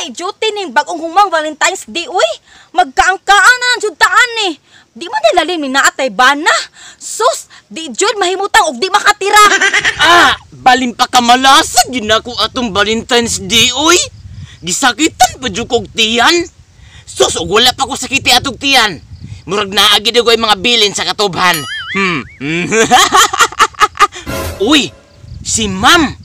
Walay duty ning bagong humang Valentine's Day, uy. Magkaangkaan na ng jud taan ni. Di man nilalim ni naatay bana. Sus, di jud mahimutang og di makatira. Ah, balin pa kamalasag yun ako atong Valentine's Day, uy. Gisakitan pa jud kog tiyan. Sus, og wala pa ko sakiti atong tiyan. Murag naagi daw ko'y mga bilin sa katubhan. Uy, si ma'am.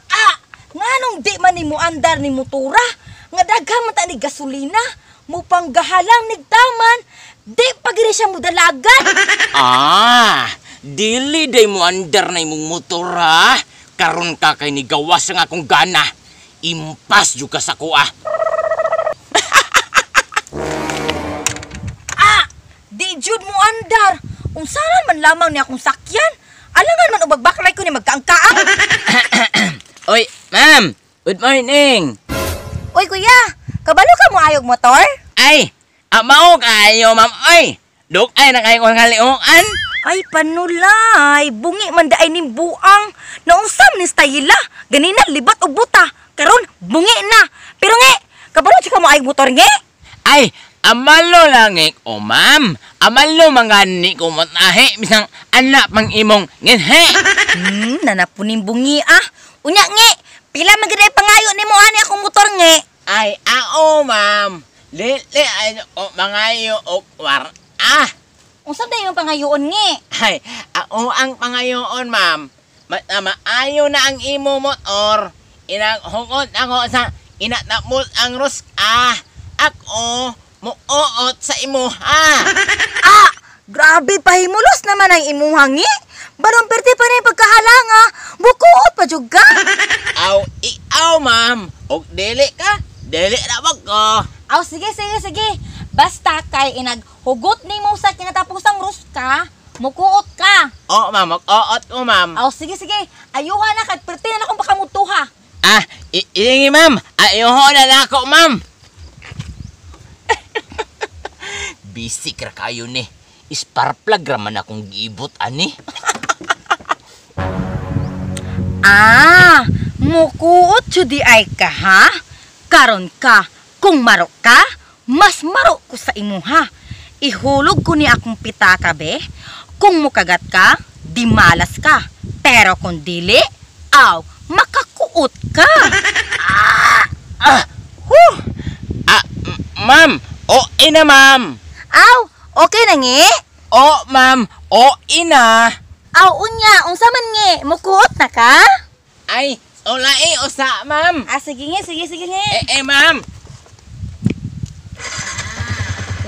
Ah, nganong di man ni muandar ni motora? Nga daghan man ta ni gasolina. Mupanggahalang nigtaman. Di pa gini siya mudalagan. Ah, dili day mo andar na imong motor ha. Karon ka kay nigawas ang akong gana. Impas jud ka sa kuha. Ah, di jud mo andar. Unsaran man lamang ni akong sakyan. Alangan man og magbaklay ko ni magkaangkaan. Oy, ma'am. Good morning. Uy, kuya, kabalo ka mo ayog motor? Ay, amao kaayo, ma'am. Oy, duk ay na kayo kong kaliuan. Ay, panulay. Bungi man daay ning buang. Nausam ni stayila. Ganina, libat og buta. Karon, bungi na. Pero nge, kabalo jud ka mo ayog motor nge? Ay, amalo lang eh ko, ma'am. Amalo mga ni ko matahe. Bisang anak pang imong nginhe. Nanapuning bungi ah. Unya nge, pila man gid ay pangayo nimo ani akong motor nge? Ay, ao, ma'am. Lili ay o mangayo o war. Ah! Unsa day yung pangayoon nge? Ay, ao ang pangayoon, ma'am. Maayo na ang imo motor. Inang hugot ako sa inatapos ang ruska. Ako, muoot sa imuha. Ah! Grabe, pahimulos naman ang imuha nge. Barong perti pa na yung pagkahalanga. Bukuot pa jud ka. Aw, iaw, ma'am. Og dili ka, dili na ba ko? Aw, sige, sige, sige. Basta kay inaghugot nimo sa kinatapusang ruska, mukuot ka. Oo, ma'am. Mag-oot ko, ma'am. Aw, sige, sige. Ayuha na kay perti na akong pakamutuha. Ah, iingi, ma'am. Ayuho na lang ako, ma'am. Bisik ra kayo ni. Spark plug ra man akong giibot ani. Ah, mukuot jud di ay ka ha? Karon ka, kung maro ka, mas maro ko sa imuha. Ihulog ko ni akong pitaka be. Kung mukagat ka, di malas ka. Pero kung dili, aw, makakuot ka. Ah, huh. Ah, ma'am, o ina, ma'am. Aw, okay na ngi? O, ma'am, o ina. Aw, unya, unsa man ngi? Mukuot na ka? Ay, sulai usa, ma'am. Ah, sige ngi, sige, sige ngi. Eh, eh, ma'am.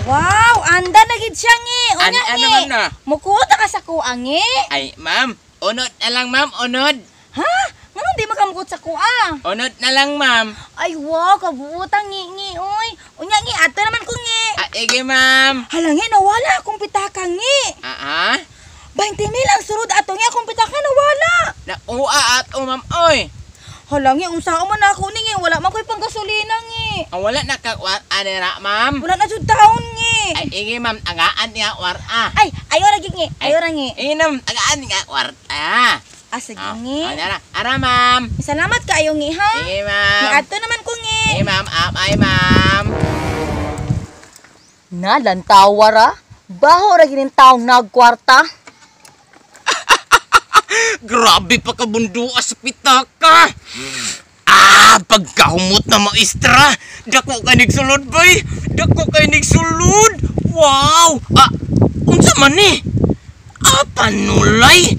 Wow, anda na gid siya ngi. Unya Ano ngi. ma'am na? Mukuot na ka sa kuha ngi. Ay, ma'am, unod na lang, ma'am, unod. Ha? Nganong di makamukot sa kuha? Unod na lang, ma'am. Ay, wow, kabuutang ngi ngi, oy. Unya ngi, ato naman ko ngi. Ah, ige, ma'am. Hala ngi, nawala akong pitaka ngi. Ah, ah? 20 mil ang surod ato ngi, akong pitaka nawala. Nakuha ato, ma'am, oy. Hala ngi, unsa man ako ni ngi, wala man ko'y panggasolina ngi. Ang wala na kakwat anira, ma'am. Wala na jud taon ngi. Ay, ige, ma'am, agaan niya kwarta. Ay, ayo ra gid ngi, ayo ra ngi. Ige, ma'am, agaan niya kwarta. Ah, sige Ah, ngi. ah, ara, ara, ma'am. Salamat kaayo ngi ha. Ige, ma'am. Ngi ato naman ko ngi. Ige, ma'am, ay, ma'am. Nalantawa ra. Baho ra gining taong nagkwarta. Grabe pa kabundua sa pitaka. Ah, pagkahumot na maestra. Dako kay nigsulod, bay. Dako kay nigsulod. Wow. Ah, unsa man ni? Ah, panulay.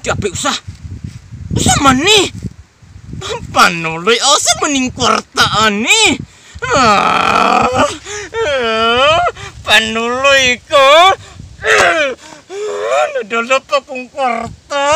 Di usa. Usa man ni? Panulay, asa man ning kwarta ani? Ah, ah, panuloy ko. Ah, nadala pa kong kwarta.